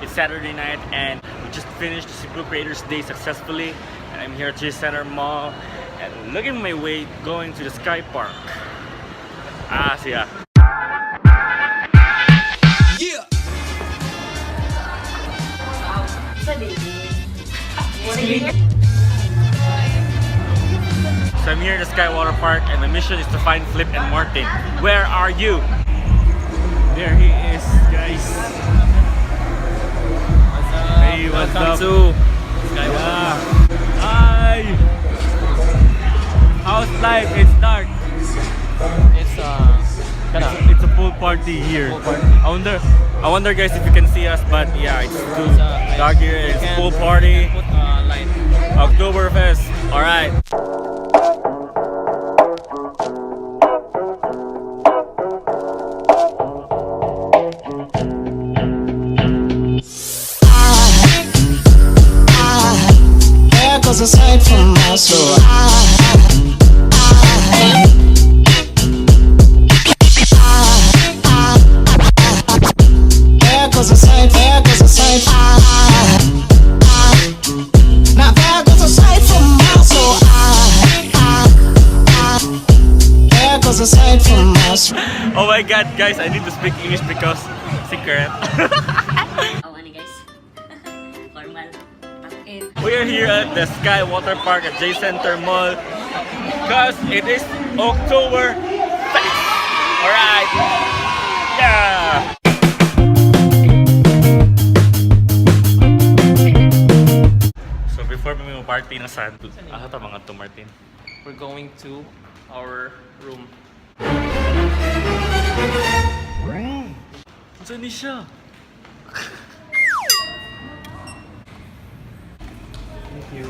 It's Saturday night and we just finished the Cebu Creators Day successfully. And I'm here at J Center Mall and looking my way going to the Sky Park. Ah, siya. So I'm here at the Sky Water Park and my mission is to find Flip and Martin. Where are you? There he is, guys. Hey, what's Welcome up? To Sky Yeah. Hi! How's life? It's dark. It's kana. It's a pool party here. Pool party. I wonder, guys, if you can see us, but yeah, it's too It's, dark here. you It's pool you party. can put light. Oktoberfest. All right. There goes a sight from my soul. There goes a sight, there goes a sight. Now there goes a sight from my soul. There goes a sight from my soul. Oh my God, guys, I need to speak English because secret. Oh, ano guys? Formal. Tangin. We are here at the Sky Water Park at J Center Mall because it is October Fest. All right. Yeah. So before we mo party na sa asa ta mga to, Martin? We're going to our room. Unsa ni siya? Thank you.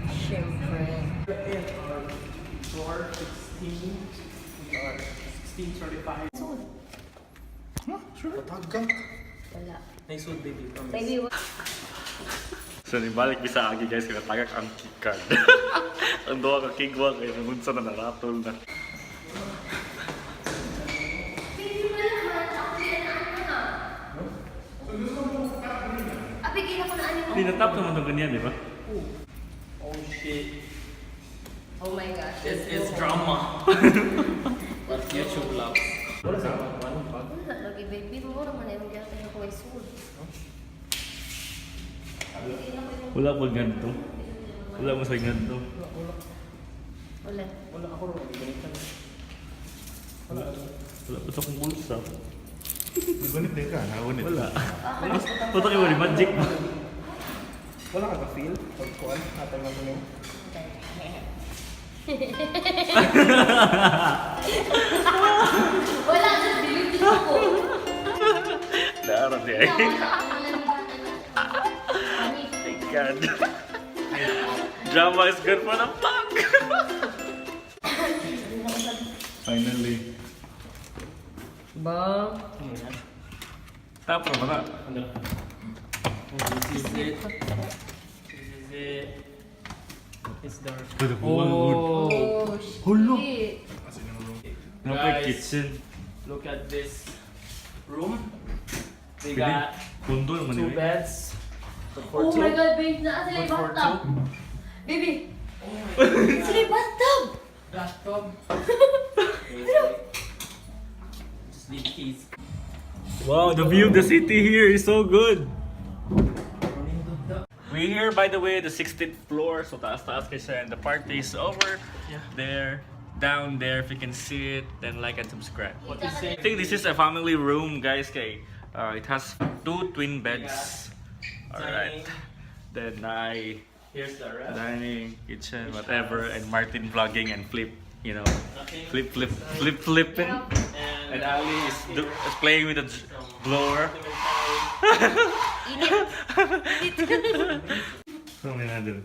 Siyempre. We're in our floor 16. We are 1635. Wala. Nice food, baby. Promise. Baby, So nibalik bisa agi, guys, kay tagak ang keycard. Ang duha ka kigwa kay nangunsa na naratol na. Apigil ako na ano. Tinatap naman tong ganyan, di ba? Oh shit. Oh my gosh. This is drama. What YouTube loves. Wala sa one bag. Wala lagi, baby. Mura man yung gyapon ako ay sud. Wala pa ganito. Wala mo sa ganito. Wala. Wala ako ro ganito. Wala. Wala pa sa akong bulsa. Gunit din ka, nagunit. Wala. Puto kayo ni magic ba? Wala ka ka-feel pag kuan atang na mo. Wala, just believe din ako. Daarap niya eh. Wala. Thank God. Drama is good for the vlog. Finally. Ba? Tapos ba na? Ano? This is it. This is it. It's dark. Oh. Oh, shit. Napay Guys. kitchen. Look at this room. They Pwede. got Kundo naman two yun eh. beds. Good for Oh two. my God, babe. Naa sila Good for bathtub. two. Baby. Sila yung bathtub. Bathtub. Wait, wait. Just leave keys. Wow, the view of the city here is so good. We here, by the way, the 16th floor, so taas-taas kayo siya, and the party is over there, down there. If you can see it, then like and subscribe. What is I it? think this is a family room, guys. Kay, it has two twin beds. All right. Then I Here's the rest. Dining, kitchen, whatever, and Martin vlogging and Flip, Nothing. Flip, flip, flip, flipping. And, And Ali is playing with a blower. Init. So, may nandun.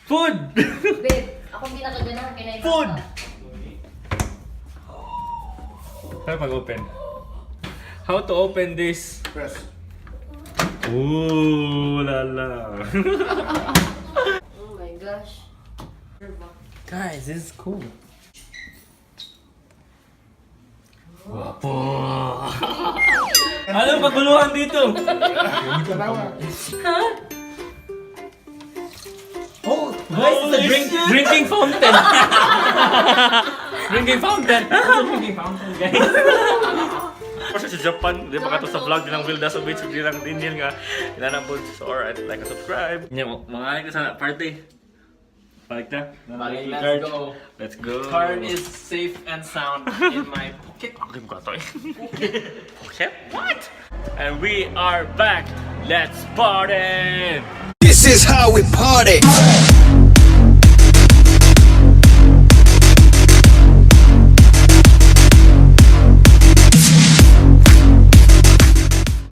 Food! Babe, ako pinakaganahan kay na Food! Paano pag-open? How to open this? Press. Ooh, la la. Oh my gosh. Guys, this is cool. Wapo. Anong paguluhan dito? Oh, guys, it's a drinking fountain. Drinking fountain. It's a drinking fountain, guys. Kasi sa Japan, di ba kato sa vlog nilang Wilda sa beach, nilang Daniel nga, inanabot. So, alright, like and subscribe. Nya, mga ka sa party. Balik na. Balik, let's go. Let's go. Card is safe and sound in my pocket. Okay mo ka to eh. Pocket? What? And we are back. Let's party! This is how we party.